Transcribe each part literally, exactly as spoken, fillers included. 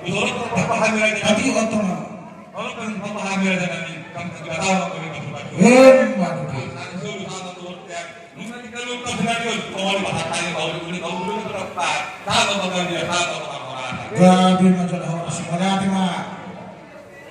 Tapi oto ma. Emma tutu. Gabe ma jala horas, mauliate ma.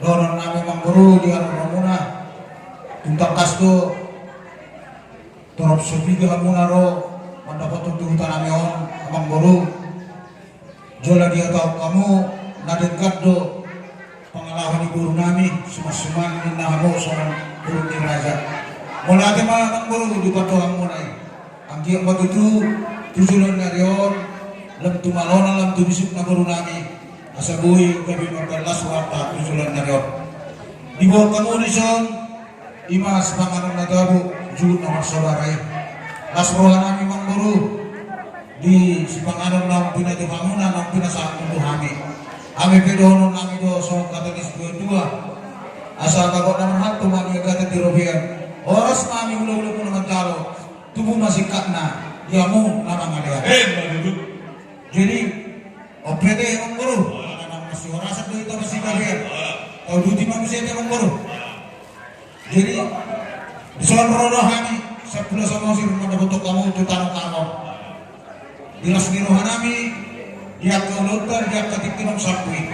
Dohonon nami amangboru di hamu hamuna. Tung tangkas do torop so piga hamuna ro mandapothon tu huta nami on, amangboru. Jala dihatahon hamu na denggan do pangalaho ni boru nami, suman-suman ninna hamu songon boru ni raja. Mauliate ma amangboru di pandohan muna i. Anggiat ma tutu tu joloan ni ari on, lam tu malona lam tu bisukna boru nami, asa boi gabe mardalan las rohanta tu joloan ni ari on. Diboan hamu dison, i ma sipanganon na tabo, juhut na marsaudara i. Las roha nami amangboru di sipanganon naung pinatupa hamuna, naung pinasahat hamu tu hami. Hami pe dohonon nami do songon hata ni situa-tua: Asa bagot na marhalto ma niagatan di robean, horas ma hami hula-hula muna manjalo, tubu ma singkatna di hamu na mangalean. Emma tutu. Jadi, on pe ate amangboru, ala na masihorasan do hita masigabean. Tauduti ma muse ate amangboru. Jadi, dison ro do hami Sampulu Samosir mandapothon hamu tu tano Karawang. Di las ni roha nami, di angka ulaonta, di angka tingki naung salpu i.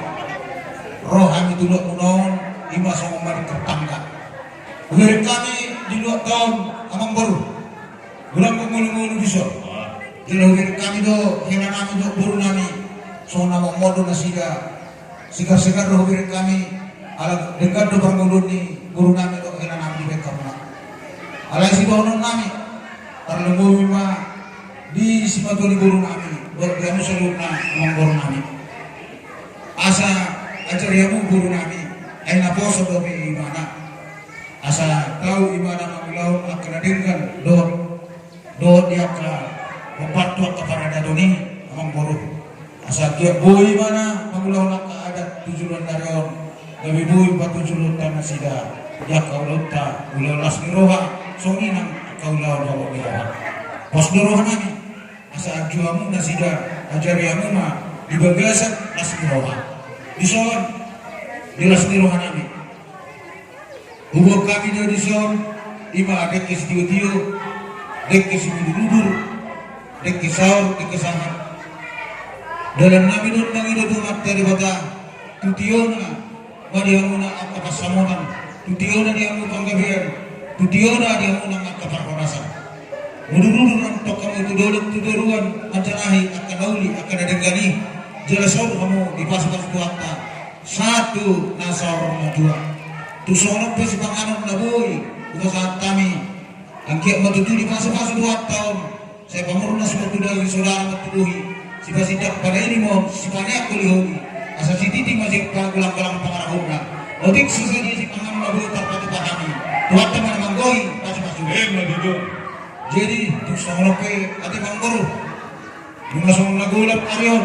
Ro hami tu luat muna on, i ma songon madingkar tangga. Hubereng hami di luatta on, amangboru. Godang mangolu-ngolu dison. Jala hubereng hami do hela nami dohot boru nami, songon na momo do nasida. Sigar-sigar do hubereng hami, ala denggan do parngoluon ni boru nami dohot hela nami dibahen hamuna. Alai sidohonon nami, tarlumobi ma di simatua ni boru nami dohot di hamu saluhutna amangboru nami. Asa ajari hamu boru nami, ai naposo dope ibana. Asa tau ibana mangulahon angka na denggan dohot dohot di angka hombar tu angka paradaton i, amangboru. Asa anggiat boi ibana mangulahon angka adat tu joloan ni ari on, gabe boi patujolo nasida di angka ulaonta, ulaon las ni roha, songon i nang angka ulaon bagot ni roha. Pos do roha nami, asa anju hamu nasida, ajari hamu ma di bagasan las ni roha. Dison, di las ni roha nami. Huboan hami do dison, i ma dengke sitio-tio, dengke simudur-udur, dengke saor, dengke sahat. Dalan nami do mangido tu Amanta Debata, tu tiona ma di hamuna angka pansamotan, tu tiona di hamu panggabean, tu tiona di hamuna angka parhorasan. Mudur-udur ma antong hamu tu dolok tu toruan, manjalahi angka na uli, angka na denggan i. Jala saur hamu dipasupasu Tuhanta sahat tu na saur matua. Tung songon on pe sipanganon na boi hupasahat hami, anggiat ma tutu dipasupasu Tuhanta on, sai pamurnas ma tu daging, saudara ma tu bohi, sipasindak padaini ma on, sipaneang holi-holi, asa sititi ma sian panggolang-golang pangarahutna. Otik so sadia sipanganon na boi tarpatupa hami, Tuhanta ma na manggohi pasupasu. Emma tutu. Jadi tung songon on pe ate amangboru, nunga songon na golap ari on,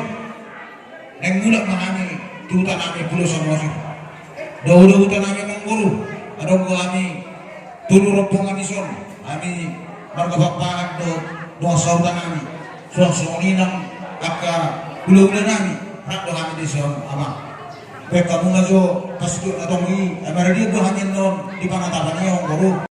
naeng mulak ma hami tu huta nami Pulo Samosir. Dohot huta nami amangboru, adong do hami tolu rombongan dison, hami marga Pakpahan dohot dongan sahuta nami. Suang songon i nang angka hulahula nami, rap do hami dison amang. Baen hamu ma jo pasidok na tong i, ai mardia do hami annon di panatapan i amangboru.